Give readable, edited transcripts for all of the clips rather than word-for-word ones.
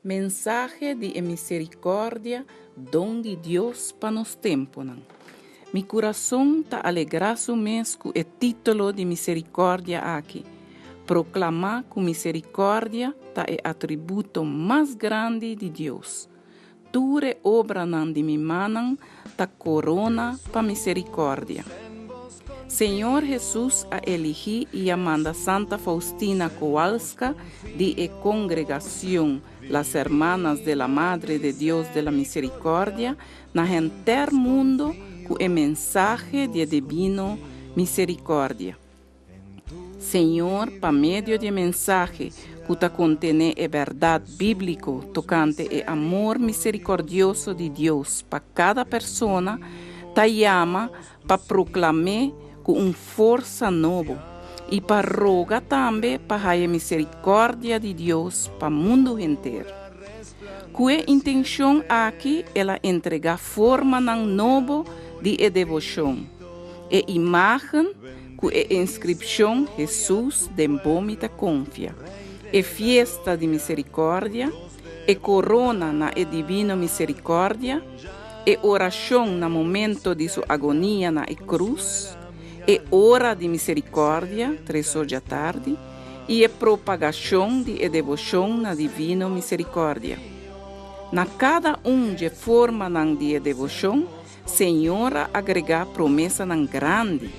Mensahe di e misericordia, don di Dios pa nos temponan. Mi curason ta alegra su mes cu e titulo di misericordia aki. Proclama cu misericordia ta e atributo mas grandi di Dios. Tur e obranan di mi mannan ta corona pa misericordia. Señor Hesus a eligi y a manda Santa Faustina Kowalska di e Congregacion Las Hermanas de la Madre de Dios de la Misericordia na henter mundo cu e mensahe di e Divino Misericordia. Señor pa medio di e mensahe ku ta kontené e bèrdat bíbliko tokante e amor miserikòrdioso di Dios pa kada persona, ta yama pa proklam'é ku un forsa nobo i pa roga tambe pa haña miserikòrdia di Dios pa mundu henter. Ku e intenshon aki el a entregá formanan nobo di e deboshon, e imágen, Ku e inskripshon Hesus den bo mi ta konfia, e fiesta di miserikòrdia, e korona na e Divino Miserikòrdia, e orashon na momento di su agonia na e krus, e ora di miserikòrdia, tresor djatardi, i e propagashon di e deboshon na Divino Miserikòrdia. Na kada un dje formanan di e deboshon, Señor a agregá promesanan grandi,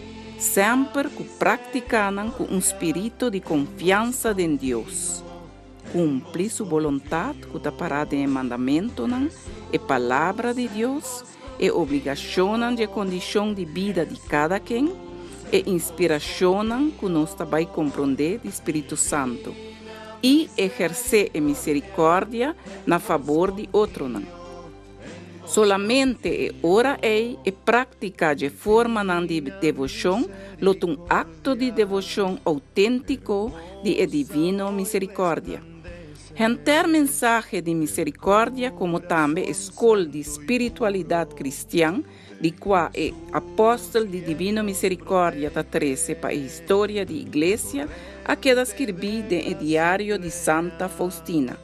semper ku práktikanan ku un spiritu di konfiansa den Dios. Kumpli Su boluntat ku ta pará den e mandamentunan, e Palabra di Dios, e obligashonnan di e kondishon di bida di kada ken, e inspirashonnan ku nos ta bai komprondé di Spiritu Santu, i ehersé e miserikòrdia na fabor di otronan. Solamente e ora ei e práktika dje formanan di devoshon lo ta un akto di devoshon outéntiko di e Divino Miserikòrdia. Henter mensahe di miserikòrdia komo tambe e skol di spiritualidat kristian di kua e apòstel di Divino Miserikòrdia ta trese pa e historia di Iglesia a keda skirbí den e diario di Santa Faustina.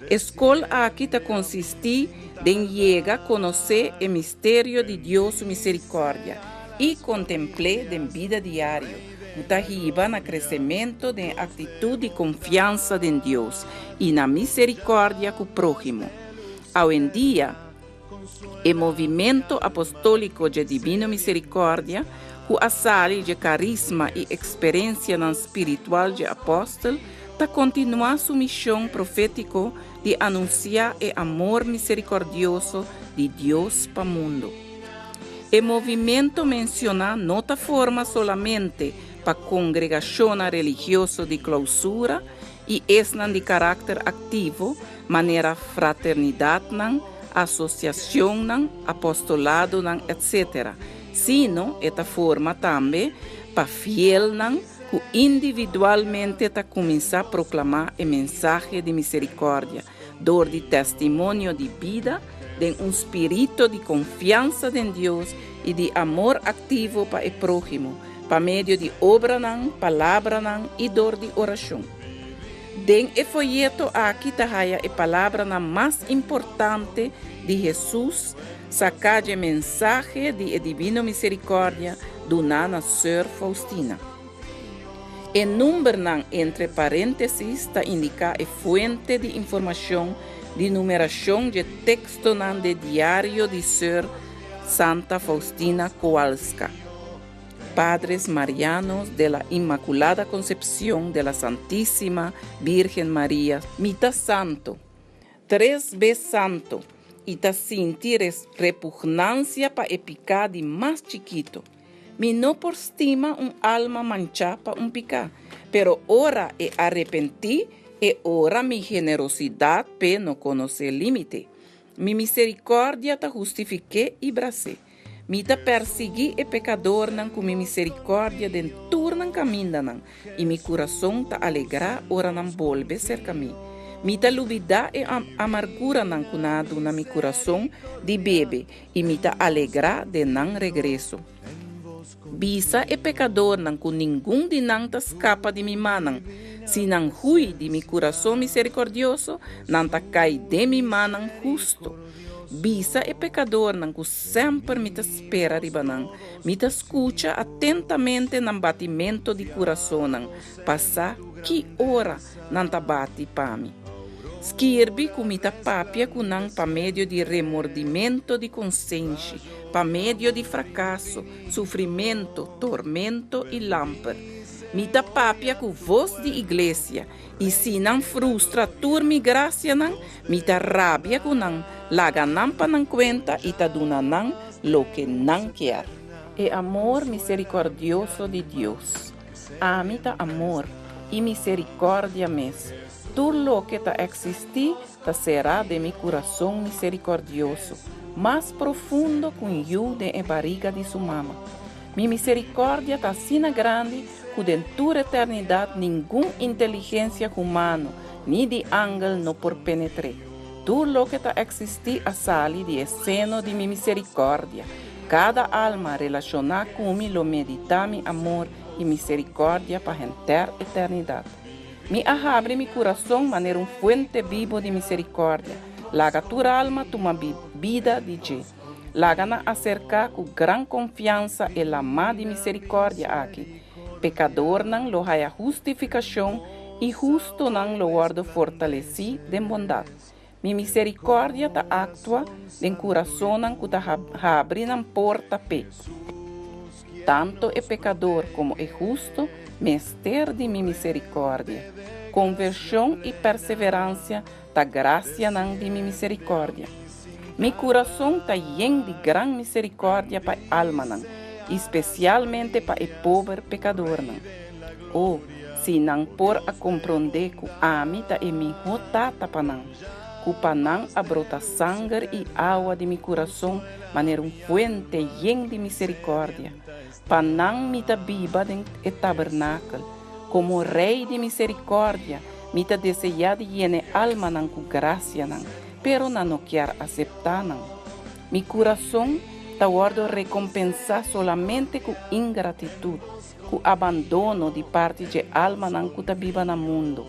E skol aki ta konsistí den yega konosé e misterio di Dios su miserikòrdia i kontempl'é den bida diario, ku ta hiba na kresementu den e aktitut di konfiansa den Dios i na miserikòrdia ku próhimo. Awendia, e Movimento Apostóliko dje Divino Miserikòrdia, ku a sali dje karisma i eksperensianan spiritual dje apòstel, ta kontinuá su mishon profétiko di anunsiá e amor miserikòrdioso di Dios pa mundu. E movimento mensioná no ta forma solamente pa kongregashonnan religioso di klousura i esnan di karakter aktivo, manera fraternidatnan, asosiashonnan, apostoladonan, etc. Sino e ta forma tambe pa fielnan ku individualmente ta kuminsá proklamá e mensahe di miserikòrdia dor di testimonio di bida den un spirito di konfiansa den Dios i di amor aktivo pa e próhimo, pa medio di obranan, palabranan i dor di orashon. Den e foyeto aki ta haya e palabranan mas importante di Hesus saká dje mensahe di e Divino Miserikòrdia duná na Seur Faustina. E numbernan entre paréntesis ta indiká e fuente di informashon di numerashon dje tekstonan de diario di Seur Santa Faustina Kowalska. Padres Marianos de la Inmaculada Concepción de la Santísima Virgen María. Mi ta santo, tres bes santo, i ta sinti repugnancia pa e picá di mas chikito. Mi no por stima un alma manchá pa un picá, pero ora e arepentí, e ora mi generosidad p'e no conocé límite. Mi misericordia ta hustifiqué i bras'é. Mi ta persiguí e pekadornan ku mi miserikòrdia den tur nan kamindanan, i mi kurason ta alegrá ora nan bolbe serka mi. Mi ta lubidá e amarguranan ku nan a duna mi kurason di bebe, i mi ta alegrá den nan regreso. Bisa e pekadornan ku ningun di nan ta skapa di mi mannan. Si nan hui di mi kurason miserikòrdioso, nan ta kai den mi mannan hustu. Bisa e pekadornan ku semper mi ta spera riba nan. Mi ta skucha atentamente nan batimentu di kurasonnan, pa sa ki ora nan ta bati pa mi. Skirbi ku mi ta papia ku nan pa medio di remordimentu di konsenshi, pa medio di frakaso, sufrimentu, tormento i lamper. Mi ta papia ku vos di iglesia, i si nan frustra tur mi grasianan, mi ta rabia ku nan, laga nan pa nan kuenta i ta duna nan loke nan kier. E amor miserikòrdioso di Dios. Ami ta amor i miserikòrdia mes. Tur loke ta eksistí ta será den mi kurason miserikòrdioso, mas profundo ku un yu den e bariga di su mama. Mi miserikòrdia ta asina grandi ku den tur eternidat ningun inteligensia humano ni di angel no por penetr'é. Tur loke ta eksistí a sali di e seno di mi miserikòrdia. Kada alma relashoná ku mi lo meditá mi amor i miserikòrdia pa henter eternidat. Mi a habri mi kurason manera un fuente bibu di miserikòrdia, laga tur alma tuma bida di dje. Laga nan aserká ku gran konfiansa e lamá di miserikòrdia aki. Pekadornan lo haya hustifikashon i hustunan lo wòrdu fortalesí den bondat. Mi miserikòrdia ta aktua den kurasonnan ku ta habri nan porta p'e. Tanto e pekador komo e hustu mester di mi miserikòrdia. Konvershon i perseveransia ta grasianan di mi miserikòrdia. Mi kurason ta yen di gran miserikòrdia pa e almanan, i spesialmente pa e pober pekadornan. O, si nan por a komprondé ku ami ta e mihó Tata pa nan, ku pa nan a brota sanger i awa di mi kurason manera un fuente yen di miserikòrdia! Pa nan mi ta biba den e tabernakel. Komo Rei di miserikòrdia, mi ta deseá di yena e almanan ku grasianan, pero nan no kier aseptá nan. Mi kurason ta wòrdu rekompensá solamente ku ingratitut, ku abandono di parti dje almanan ku ta biba na mundu.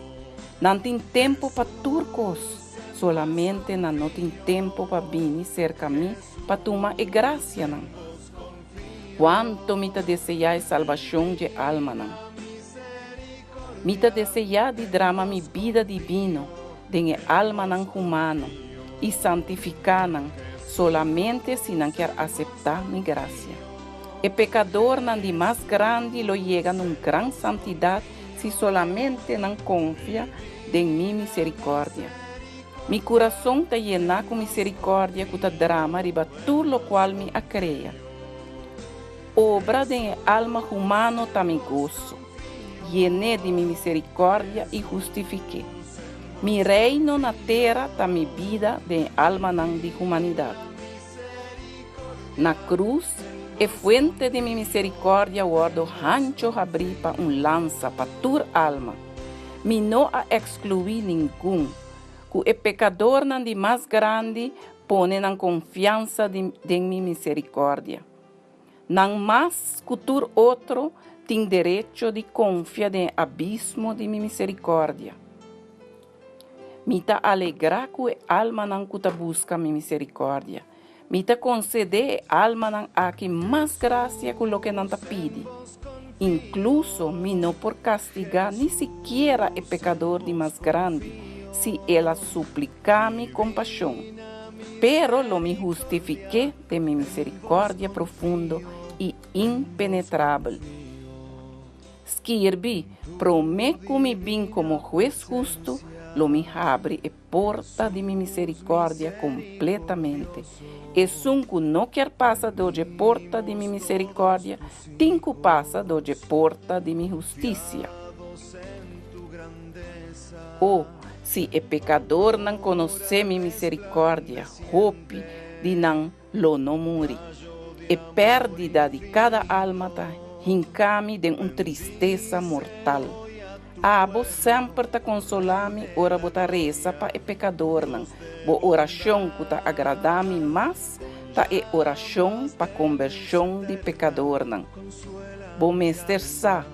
Nan tin tempu pa tur kos, solamente nan no tin tempu pa bini serka mi pa tuma e grasianan. Kuantu mi ta deseá e salbashon dje almanan! Mi ta deseá di drama mi bida dibino den e almanan humano i santifiká nan solamente si nan kier aseptá mi grasia. E pekadornan di mas grandi lo yega na un gran santidat si solamente nan konfia den mi miserikòrdia. Mi kurason ta yená ku miserikòrdia ku ta drama riba tur lokual mi a krea. Obra den e alma humano ta mi goso. Yen'é di mi miserikòrdia i hustifik'é. Mi reino na tera ta mi bida den e almanan di humanidat. Na krus, e fuente di mi miserikòrdia wòrdu hancho habrí pa un lansa pa tur alma. Mi no a ekskluí ningun. Ku e pekadornan di mas grandi pone nan konfiansa den mi miserikòrdia. Nan mas ku tur otro tin derecho di konfia den e abismo di mi miserikòrdia. Mi ta alegrá ku e almanan ku ta buska mi miserikòrdia. Mi ta konsedé e almanan aki mas grasia ku loke nan ta pidi. Inkluso mi no por kastigá ni sikiera e pekador di mas grandi si el a supliká mi kompashon. Pero lo mi hustifik'é den mi miserikòrdia profundo i impenetrabel. Skirbi, Promé ku mi bin komo hues hustu, lo mi habri e porta di mi miserikòrdia kompletamente. Esun ku no kier pasa dor dje porta di mi miserikòrdia, tin ku pasa dor dje porta di mi hustisia. O, si e pekadornan konosé mi miserikòrdia, hopi di nan lo no muri. E pèrdida di kada alma ta hinká mi den un tristesa mortal. Abo semper ta konsolá mi ora bo ta resa pa e pekadornan. Bo orashon ku ta agradá mi mas ta e orashon pa kombershon di pekadornan. Bo mester sa.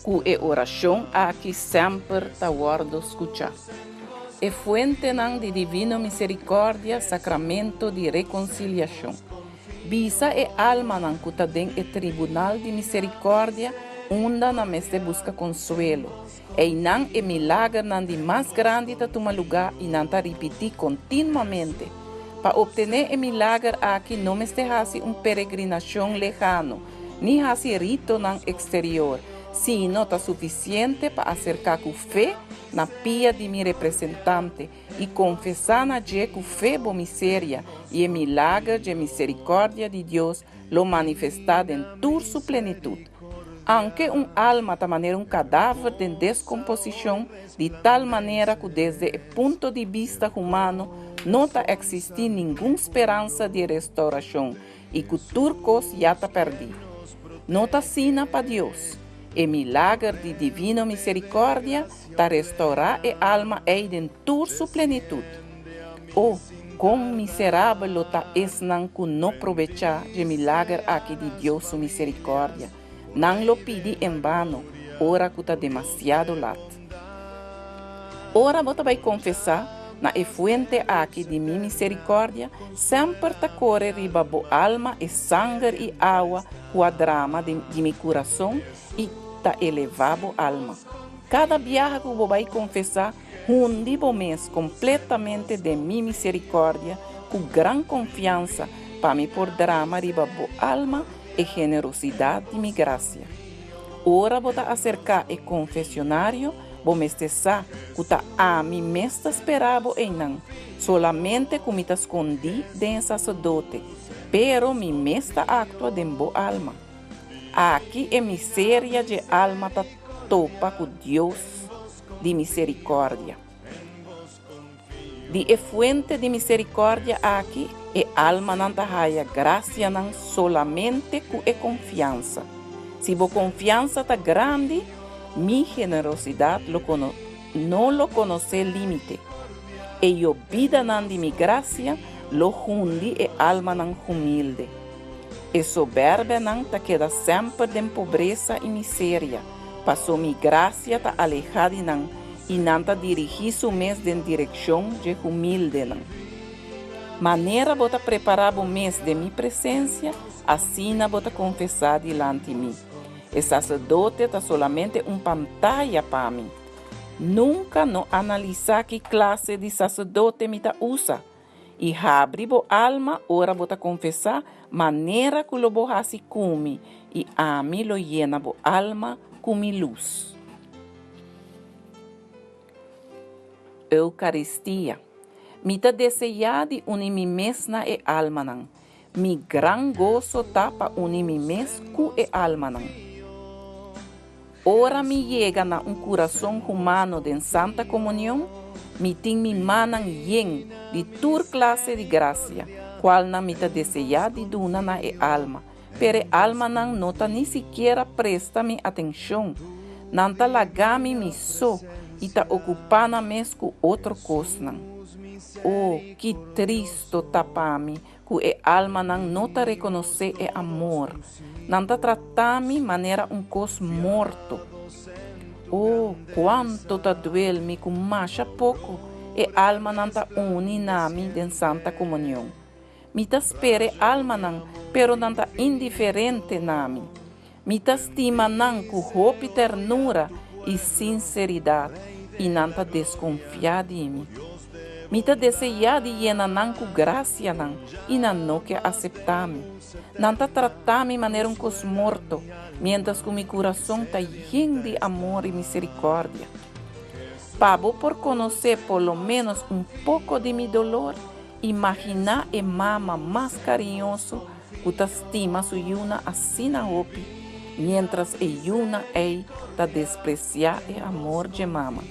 Ku e orashon aki semper ta wòrdu skuchá. E fuentenan di Divino Miserikòrdia, Sakramento di Rekonsiliashon. Bisa e almanan ku ta den e tribunal di miserikòrdia unda nan mester buska konsuelo. Einan e milagernan di mas grandi ta tuma lugá i nan ta ripití kontinuamente. Pa optené e milager aki no mester hasi un peregrinashon lehano, ni hasi ritonan eksterior, sino ta sufisiente pa aserká ku fe na pia di mi representante i konfesá na dje ku fe bo miseria, i e milager dje miserikòrdia di Dios lo manifestá den tur su plenitut. Aunke un alma ta manera un kadaver den deskomposishon, di tal manera ku desde e punto di bista humano no ta eksistí ningun speransa di restourashon i ku tur kos ya ta pèrdí. No ta asina pa Dios. E milager di divino miserikòrdia ta restourá e alma ei den tur su plenitut. O, kon miserabel lo ta esnan ku no probechá dje milager aki di Dios su miserikòrdia! Nan lo pidi en bano ora ku ta demasiado lat. Ora bo ta bai konfesá na e fuente aki di mi miserikòrdia, semper ta kore riba bo alma e sanger i awa ku a drama di mi kurason i ta elevá bo alma. Kada biaha ku bo bai konfesá, hundi bo mes kompletamente den mi miserikòrdia ku gran konfiansa pa mi por drama riba bo alma e generosidat di mi grasia. Ora bo ta aserká e konfesionario, bo mester sa ku ta ami mes ta spera bo einan, solamente ku mi ta skondí den e saserdote, pero mi mes ta aktua den bo alma. Aki e miseria dje alma ta topa ku Dios di miserikòrdia. Di e fuente di miserikòrdia aki e almanan ta haya grasianan solamente ku e konfiansa. Si bo konfiansa ta grandi, mi generosidat lo no lo konosé límite. E yobidanan di mi grasia lo hundi e almanan humilde. E soberbenan ta keda semper den pobresa i miseria, paso mi grasia ta alehá di nan i nan ta dirigí su mes den direkshon dje humildenan. Manera bo ta prepará bo mes den mi presensia, asina bo ta konfesá dilanti mi. E saserdote ta solamente un pantaya pa mi. Nunka no analisá ki klase di saserdote mi ta usa. I habri bo alma ora bo ta konfesá manera ku lo bo hasi ku mi, i ami lo yena bo alma ku mi lus. Eukaristia. Mi ta deseá di uni mi mes na e almanan. Mi gran goso ta pa uni mi mes ku e almanan. Ora mi yega na un kurason humano den Santa Komunion, mi tin mi mannan yen di tur klase di grasia, kualnan mi ta deseá di duna na e alma, pero e almanan no ta ni sikiera presta mi atenshon. Nan ta laga mi mi so i ta okupá nan mes ku otro kosnan. O, ki tristo ta pa mi ku e almanan no ta rekonosé e amor. Nan ta trata mi manera un kos morto. O, kuantu ta duel mi ku masha poko e almanan ta uni na mi den Santa Komunion. Mi ta spera e almanan, pero nan ta indiferente na mi. Mi ta stima nan ku hopi ternura i sinseridat, i nan ta deskonfiá di mi. Mi ta deseá di yena nan ku grasianan, i nan no ke aseptá mi. Nan ta tratá mi manera un kos morto, miéntras ku mi kurason ta yen di amor i miserikòrdia. Pa bo por konosé por lo ménos un poko di mi dolor, imaginá e mama mas kariñoso ku ta stima su yunan asina hopi, miéntras e yunan ei ta despresiá e amor dje mama.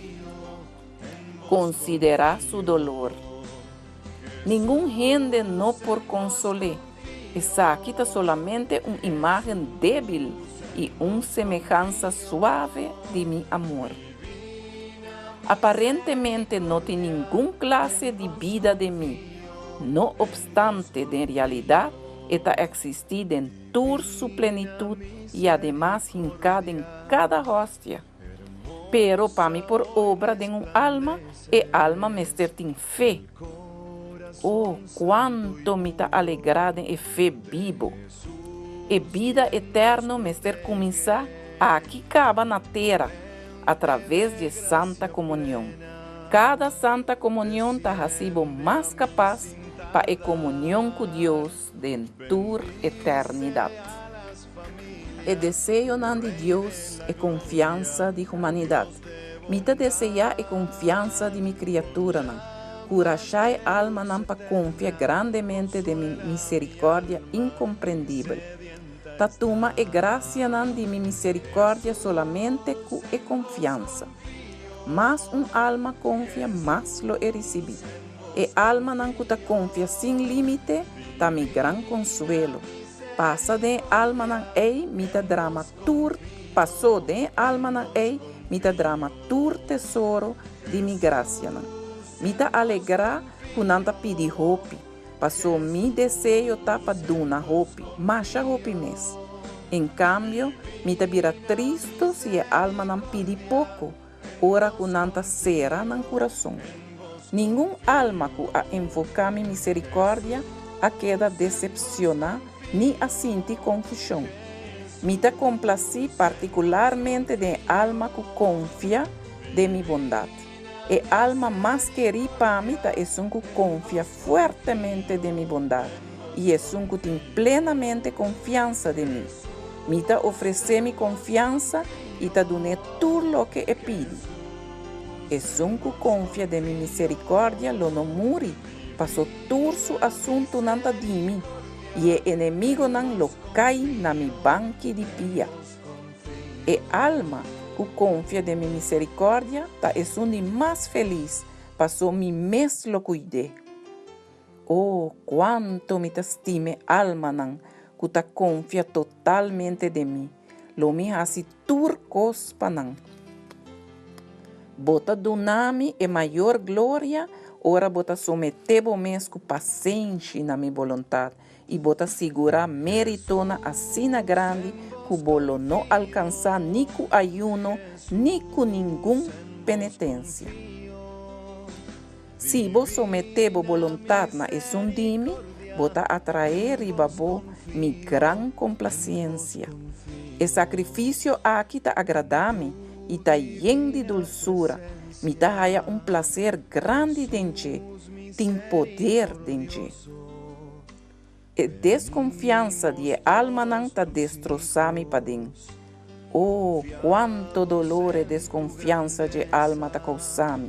Konsiderá su dolor. Ningun hende no por konsol'é. Esaki ta solamente un imágen débil i un semehansa suave di mi amor. Aparentemente no tin ningun klase di bida den mi. No opstante, den realidat, E ta eksistí den tur su plenitut i ademas hinká den kada hostia. Pero pa mi por obra den un alma, e alma mester tin fe. O, kuantu mi ta alegrá den e fe bibu! E bida eterno mester kuminsá aki kaba na tera, atraves di e Santa Komunion. Kada Santa Komunion ta hasi bo mas kapas pa e komunion ku Dios den tur eternidat. E deseonan di Dios, e konfiansa di humanidat. Mi ta deseá e konfiansa di mi kriaturanan. Kurashá e almanan pa konfia grandemente den mi miserikòrdia inkomprendibel. Ta tuma e grasianan di mi miserikòrdia solamente ku e konfiansa. Mas un alma konfia, mas lo e risibí. E almanan ku ta konfia sin límite ta mi gran konsuelo. Pasa den e almanan ei mi ta drama tur Pasó den e almanan ei mi ta drama tur tesoro di mi grasianan. Mi ta alegrá ku nan ta pidi hopi, pasó mi deseo ta pa duna hopi, masha hopi mes. En kambio, mi ta bira tristu si e almanan pidi poko, ora ku nan ta sera nan kurason. Ningun alma ku a invoká mi miserikòrdia a keda desepsioná ni a sinti konfushon. Mi ta komplasí partikularmente den e alma ku konfia den mi bondat. E alma mas kerí pa mi ta esun ku konfia fuertemente den mi bondat i esun ku tin plenamente konfiansa den mi. Mi ta ofresé mi konfiansa i ta dun'é tur loke e pidi. Esun ku konfia den mi miserikòrdia lo no muri, paso tur su asuntunan ta di mi, i e enemigonan lo kai na mi banki di pia. E alma ku konfia den mi miserikòrdia ta esun di mas felis, paso mi mes lo kuid'é. O, kuantu mi ta stima e almanan ku ta konfia totalmente den mi! Lo mi hasi tur kos pa nan. Bo ta duna mi e mayor gloria ora bo ta someté bo mes ku pasenshi na mi boluntat i bo ta sigurá méritonan asina grandi ku bo lo no alkansá ni ku ayuno ni ku ningun penetensia. Si bo someté bo boluntat na esun di mi, bo ta atraé riba bo mi gran komplasiensia. E sakrifisio aki ta agradá mi i ta yen di dulsura, mi ta haya un plaser grandi den dje, tin poder den dje. E deskonfiansa di e almanan ta destrosá mi paden. O, kuantu dolor e deskonfiansa dje alma ta kousá mi!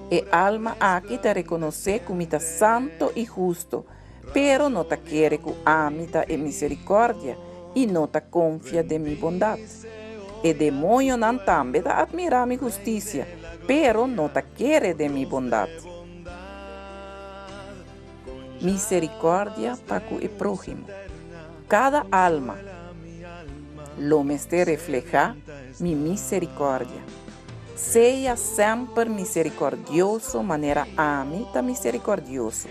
E alma aki ta rekonosé ku mi ta santo i husto, pero no ta kere ku ami ta e miserikòrdia i no ta konfia den mi bondat. E demoñonan tambe ta atmirá mi hustisia, pero no ta kere den mi bondat. Miserikòrdia pa ku e próhimo. Kada alma lo mester reflehá mi miserikòrdia. Sea semper miserikòrdioso manera ami ta miserikòrdioso.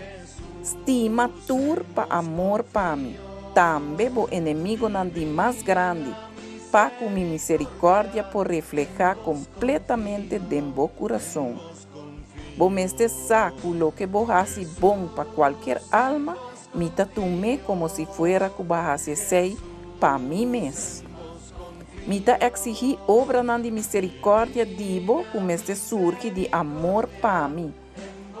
Stima tur pa amor pa mi, tambe bo enemigonan di mas grandi, pa ku mi miserikòrdia por reflehá kompletamente den bo kurason. Bo mester sa ku loke bo hasi bon pa kualkier alma, mi ta tum'é komo si fuera ku bo a hasi esei pa mi mes. Mi ta eksigí obranan di miserikòrdia di bo ku mester surgi di amor pa mi.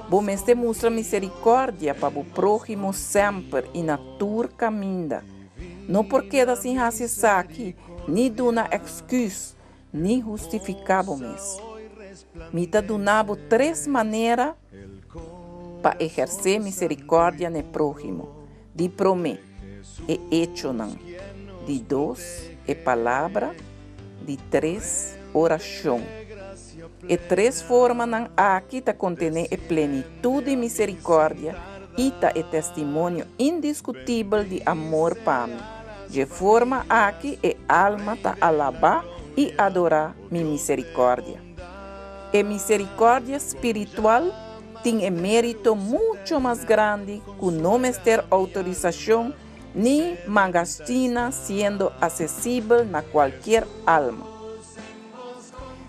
Bo mester mustra miserikòrdia pa bo próhimo semper i na tur kaminda. No por keda sin hasi esaki ni duna èksküs Ni hustifiká bo mes. Mi ta duna bo tres manera pa ehersé miserikòrdia na e próhimo. Di promé, e echonan. Di dos, e palabra. Di tres, orashon. E tres formanan aki ta kontené e plenitut di miserikòrdia i ta e testimonio indiskutibel di amor pa mi. Dje forma aki e alma ta alabá i adorá mi miserikòrdia. E miserikòrdia spiritual. tin e mérito mucho mas grandi ku no mester outorisashon ni mangastina siendo asesibel na kualkier alma.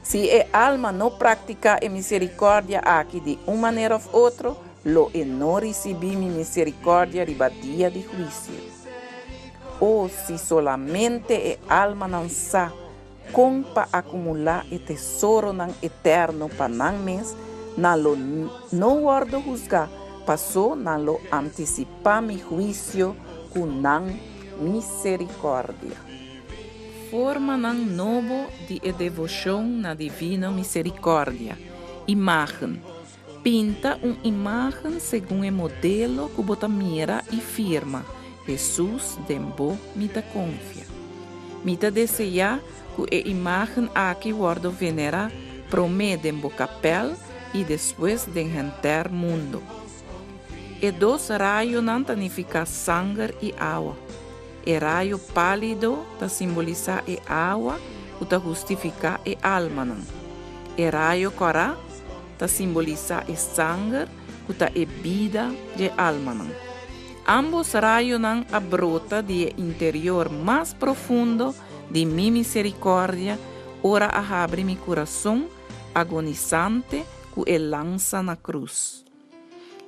Si e alma no praktiká e miserikòrdia aki di un manera òf otro, lo e no risibí mi miserikòrdia riba dia di huisio. O si solamente e almanan sa kon pa akumulá e tesoronan eterno pa nan mes, nan lo no wòrdu husgá, pasó nan lo antisipá mi huisio ku nan miserikòrdia. Formanan nobo di e devoshon na Divino Miserikòrdia. Imágen. Pinta un imágen segun e modelo ku bo ta mira i firma, Hesus den bo mi ta konfia. Mi ta deseá ku e imágen aki wòrdu venerá promé den bo kapèl i despues den henter mundu. E dos rayonan ta nifiká sanger i awa. E rayo pálido ta simbolisá e awa ku ta hustifiká e almanan. E rayo kòrá ta simbolisá e sanger ku ta e bida dje almanan. Ámbos rayonan a brota di e interior mas profundo di mi miserikòrdia ora a habri mi kurason agonisante ku e lansa na krus.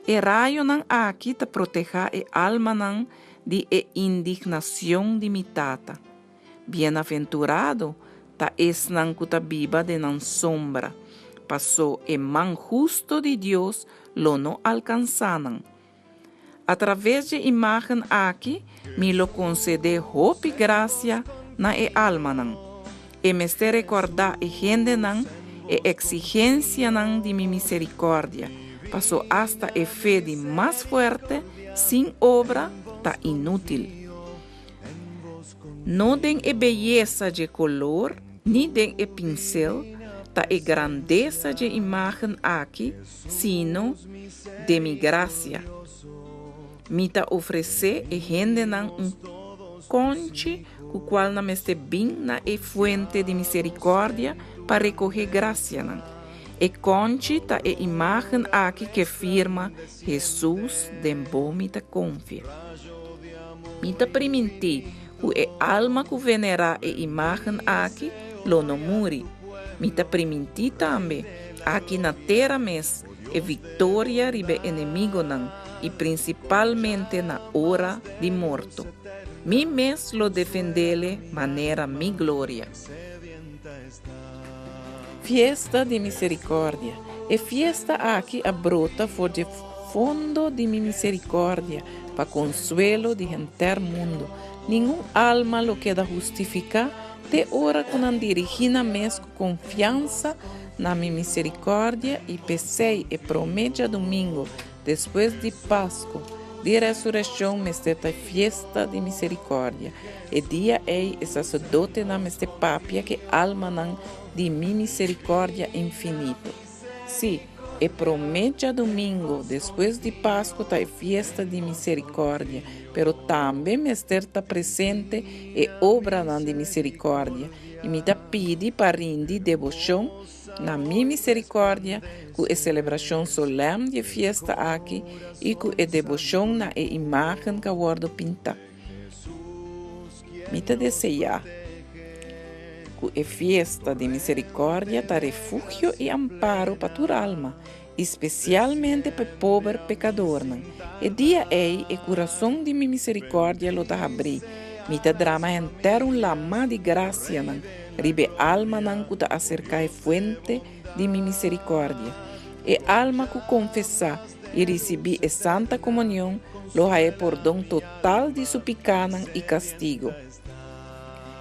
E rayonan aki ta protehá e almanan di e indignacion di mi Tata. Bienaventurado ta esnan cu ta biba den nan sombra, paso e man husto di Dios lo no alcansá nan. Atraves dje imagen aki mi lo concedé hopi gracia na e almanan. E mester rekordá e hendenan e eksigensianan di mi miserikordia, paso asta e fe di mas fuerte sin obra ta inútil. No den e beyesa dje kolor ni den e pinsel ta e grandesa dje imágen aki, sino den mi grasia. Mi ta ofresé e hendenan un konchi ku kual nan mester bin na e fuente di miserikòrdia pa rekohé grasianan. E konchi ta e imágen aki ke firma Hesus den bo mi ta konfia. Mi ta primintí ku e alma ku venerá e imágen aki lo no muri. Mi ta primintí tambe, aki na tera mes, e viktoria riba e enemigonan i prinsipalmente na ora di morto. Mi mes lo defendele manera mi gloria. Fiesta di Misericordia. E fiesta aki a brota for dje fondo di mi misericordia pa consuelo di henter mundo. Ningun alma lo keda hustifica te ora cu nan dirigi nan mes cu confiansa na mi misericordia i p'esei e prome djadumingo despues di Pasco di Resureccion mester ta e fiesta di misericordia. E dia ei e sacerdotenan mester papia ku e almanan di mi misericordia infinito. Sí, e prome djadumingo despues di Pasco ta e fiesta di misericordia, pero tambe mester ta presente e obranan di misericordia. I mi ta pidi pa rindi deboshon na mi miserikòrdia ku e selebrashon solèm di e fiesta aki i ku e deboshon na e imágen ku a wòrdu pintá. Mi ta deseá ku e fiesta di miserikòrdia ta refugio i amparo pa tur alma, i spesialmente pa e pober pekadornan. E dia ei e kurason di mi miserikòrdia lo ta habrí, mi ta drama henter un lamá di grasianan riba e almanan ku ta aserká e fuente di mi miserikòrdia. E alma ku konfesá i risibí e Santa Komunion lo haña e pordon total di su pikánan i kastigo.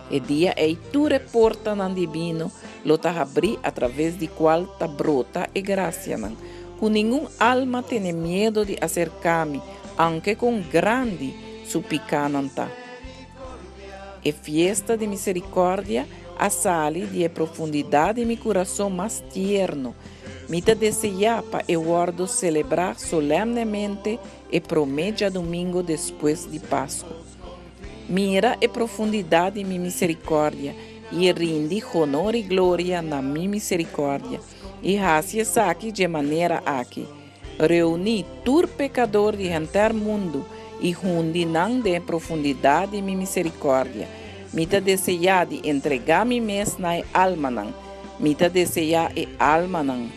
E dia ei tur e portanan dibino lo ta habrí atraves di kual ta brota e grasianan. Ku ningun alma tene miedo di aserká mi, aunke kon grandi su pikánan ta. E fiesta di miserikòrdia a sali di e profundidat di mi kurason mas tierno. Mi ta deseá pa e wòrdu selebrá solemnemente e promé djadumingu despues di Pasku. Mira e profundidat di mi miserikòrdia, i rindi honor i gloria na mi miserikòrdia, i hasi esaki dje manera aki. Reuní tur pekador di henter mundu i hundi nan den e profundidat di mi miserikòrdia. Mi ta deseá di entregá mi mes na e almanan. Mi ta deseá e almanan.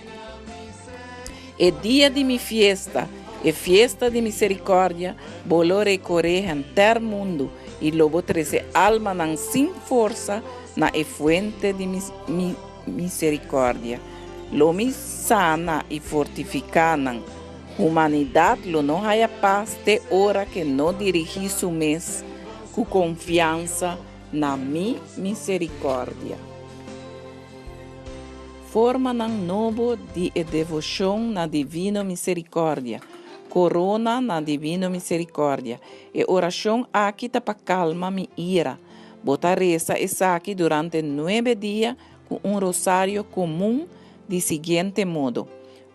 E dia di mi fiesta, e fiesta di miserikòrdia, bo lo rekoré henter mundu i lo bo trese almanan sin forsa na e fuente di mi miserikòrdia. Lo mi sana i fortifiká nan. Humanidat lo no haya pas te ora ke no dirigí su mes ku konfiansa na mi miserikòrdia. Formanan nobo di e devoshon na Divino Miserikòrdia. Korona na Divino Miserikòrdia. E orashon aki ta pa kalma mi ira. Bo ta resa esaki durante nuebe dia ku un rosario komun di siguiente modo,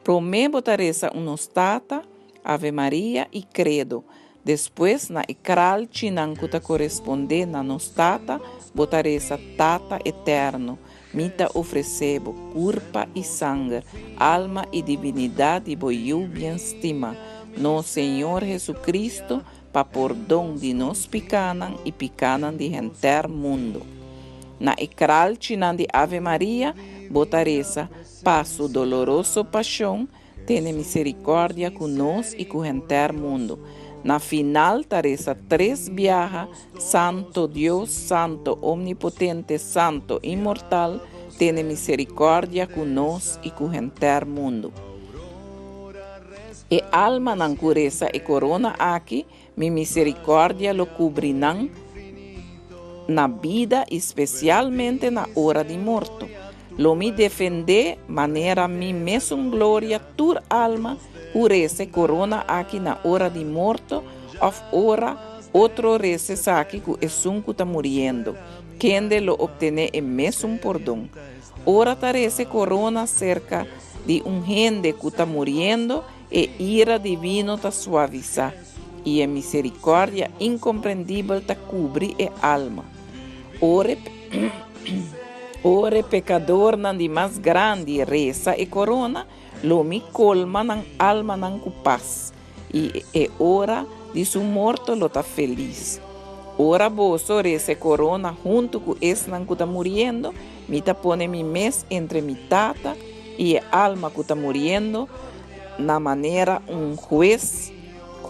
Promé bo ta resa un Nos Tata, Ave Maria i Credo. Despues na e kralchinan ku ta korespondé na Nos Tata bo ta resa Tata Eterno, mi ta ofresé bo kurpa i sanger, alma i divinidat di bo Yu bien stimá, nos Señor Jesucristo, pa pordon di nos pikánan i pikánan di henter mundu. Na e kralchinan di Ave Maria bo ta resa, Pa su doloroso pashon, tene miserikòrdia ku nos i ku henter mundu. Na final ta resa tres biaha, Santo Dios, Santo Omnipotente, Santo Inmortal, tene miserikòrdia ku nos i ku henter mundu. E almanan ku resa e korona aki, mi miserikòrdia lo kubri nan na bida i spesialmente na ora di morto. Lo mi defendé manera mi mesun gloria tur alma ku resa e korona aki na ora di morto òf ora otro resa esaki ku esun ku ta muriendo, kende lo optené e mesun pordon. Ora ta resa e korona serka di un hende ku ta muriendo, e ira divino ta suavisá, i e miserikòrdia inkomprendibel ta kubri e alma. Ora e ora e pekadornan di mas grandi resa e korona, lo mi kolma nan almanan ku pas, i e ora di su morto lo ta felis. Ora boso resa e korona huntu ku esnan ku ta muriendo, mi ta pone mi mes entre mi Tata i e alma ku ta muriendo na manera un hues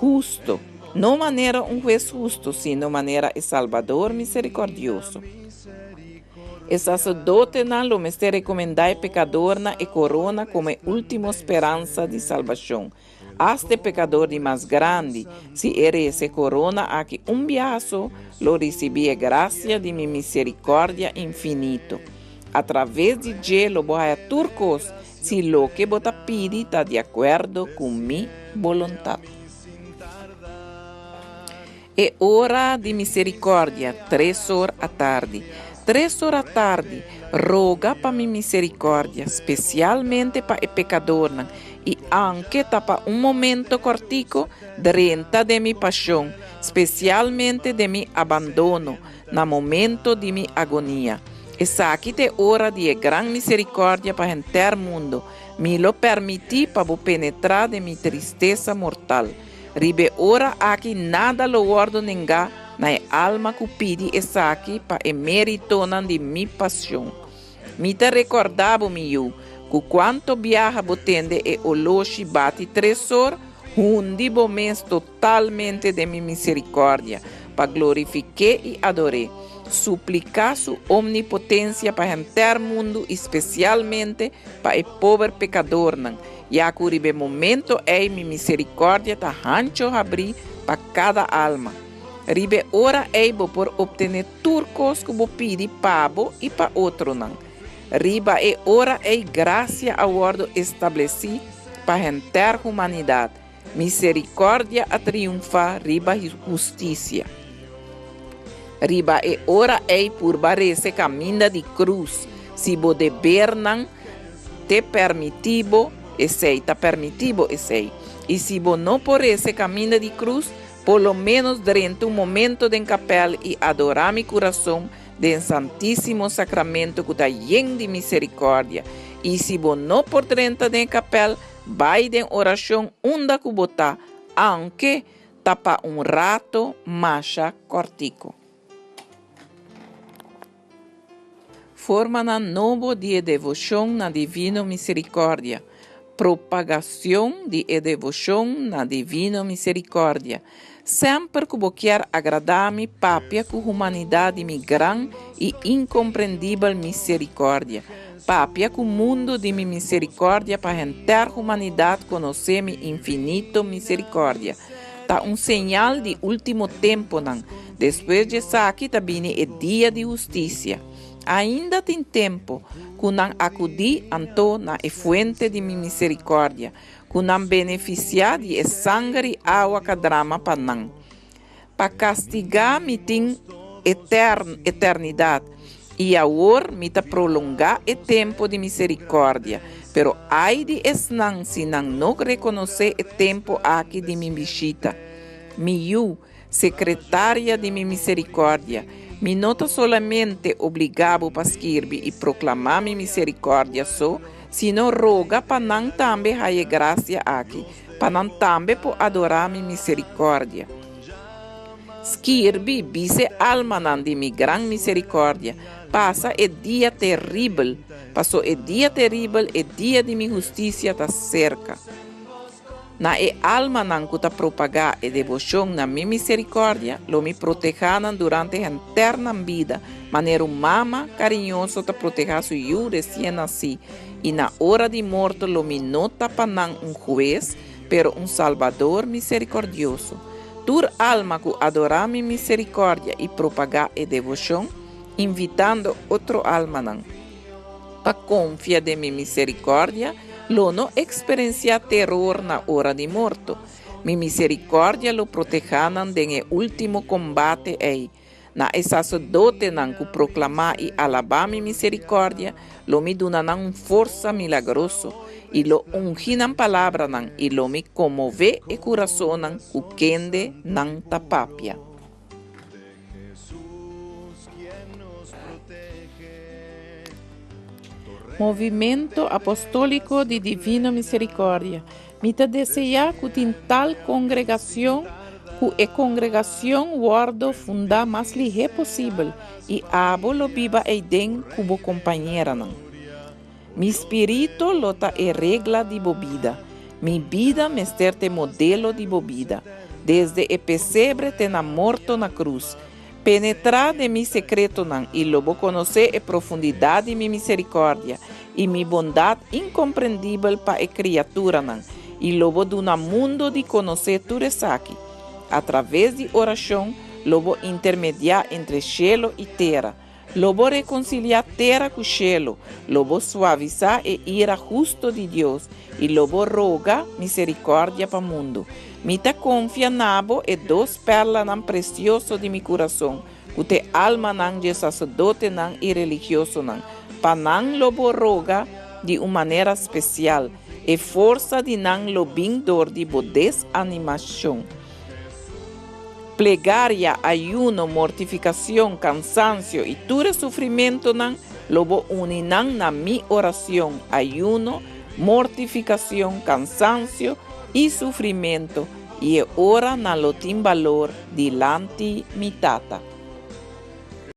husto, no manera un hues husto, sino manera e Salbador miserikòrdioso. E saserdotenan lo mester rekomendá e pekadornan e korona komo e último speransa di salbashon. Asta e pekador di mas grandi, si e resa e korona aki un biaha so, lo risibí e grasia di mi miserikòrdia infinito. Atraves di dje lo bo haya tur kos, si loke bo ta pidi ta di akuerdo ku mi boluntat. E ora di miserikòrdia, tres or atardi. Tres or atardi, roga pa mi miserikòrdia, spesialmente pa e pekadornan, i anke ta pa un momento kòrtiko, drenta den mi pashon, spesialmente den mi abandono, na momento di mi agonia. Esaki ta e ora di e gran miserikòrdia pa henter mundo. Mi lo pèrmití pa bo penetrá den mi tristesa mortal. Riba e ora aki nada lo wòrdu nengá na e alma ku pidi esaki pa e méritonan di mi pasion. Mi ta rekòrdá bo, mi yu, ku kuanto biaha bo tende e oloshi bati tresor, hundi bo mes totalmente den mi miserikòrdia, pa glorifik'é i ador'é. Supliká su omnipotensia pa henter mundu i spesialmente pa e pober pekadornan, ya ku riba e momento ei mi miserikòrdia ta hancho habrí pa kada alma. Riba e ora ei bo por optené tur kos ku bo pidi pa bo i pa otronan. Riba e ora ei grasia a wòrdu establesí pa henter humanidat, miserikòrdia a triunfá riba hustisia. Riba e ora ei purba rese kaminda di krus, si bo debernan te permití bo esei, ta permití bo esei. I si bo no por rese kaminda di krus, por lo ménos drenta un momento den kapèl i adorá mi kurason den Santísimo Sakramento ku ta yen di miserikòrdia. I si bo no por drenta den e kapèl, Bai den orashon unda ku bo ta, aunke ta pa un rato masha kòrtiku. Formanan nobo di e devoshon na Divino Misericordia Propagacion di e devoshon na Divino Misericordia Semper ku bo kier agradá mi papia ku humanidad di mi gran i incomprendibel misericordia. Papia ku mundu di mi misericordia pa henter humanidad konosé mi infinito misericordia. Ta un señal di último temponan. Despues di esaki ta bini e dia di hustisia. Ainda tin tempo ku nan akudí anto na e fuente di mi misericordia, ku nan benefisiá di e sanger i awa k'a drama pa nan. Pa kastigá mi tin etern eternidat, i awor mi ta prolongá e tempo di misericordia, pero ai di esnan si nan no rekonosé e tempo aki di mi bishita. Mi yu, Sekretaria di mi miserikòrdia, mi no ta solamente obligá bo pa skirbi i proklamá mi miserikòrdia so, sino roga pa nan tambe haña e grasia aki, pa nan tambe por adorá mi miserikòrdia. Skirbi, bisa e almanan di mi gran miserikòrdia, pasa e dia teribel, paso e dia teribel, e dia di mi hustisia ta serka. Na e almanan ku ta propagá e deboshon na mi miserikòrdia, lo mi protehá nan durante henter nan bida, manera un mama kariñoso ta protehá su yu resien nasí, i na ora di morto lo mi no ta pa nan un hues, pero un Salbador miserikòrdioso. Tur alma ku adorá mi miserikòrdia i propagá e deboshon, invitando otro almanan pa konfia den mi miserikòrdia, lo no eksperensiá teror na ora di morto. Mi miserikòrdia lo protehá nan den e último kombate ei. Na e saserdotenan ku proklamá i alabá mi miserikòrdia, lo mi duna nan un forsa milagroso, i lo ungi nan palabranan i lo mi konmové e kurasonnan ku kende nan ta papia. Movimento Apostóliko di Divino Misericordia. Mi ta deseá ku tin tal kongregashon ku e kongregashon wòrdu fundá mas lihé posibel i abo lo biba eiden ku bo kompañeranan. Mi spirito lo ta e regla di bo bida. Mi bida mester ta e modelo di bo bida, desde e pesebre te na morto na krus. Penetrá den mi sekretonan i lo bo konosé e profundidat di mi miserikòrdia i mi bondat inkomprendibel pa e kriaturanan, i lo bo duna mundu di konosé tur esaki. Atraves di orashon lo bo intermediá entre shelu i tera. Lo bo rekonsiliá tera ku shelu, lo bo suavisá e ira husto di Dios, i lo bo roga miserikòrdia pa mundu. Mi ta konfia na bo e dos pèrlanan presioso di mi kurason, ku ta e almanan dje saserdotenan i religiosonan, pa nan lo bo roga di un manera spesial, e forsa di nan lo bin dor di bo desanimashon. Plegaria, ayuno, mortificacion, cansancio y tur e sufrimentonan, lo bo uni nan na mi oracion, ayuno, mortificacion, cansancio y sufrimento, y e ora nan lo tin balor dilanti mi Tata.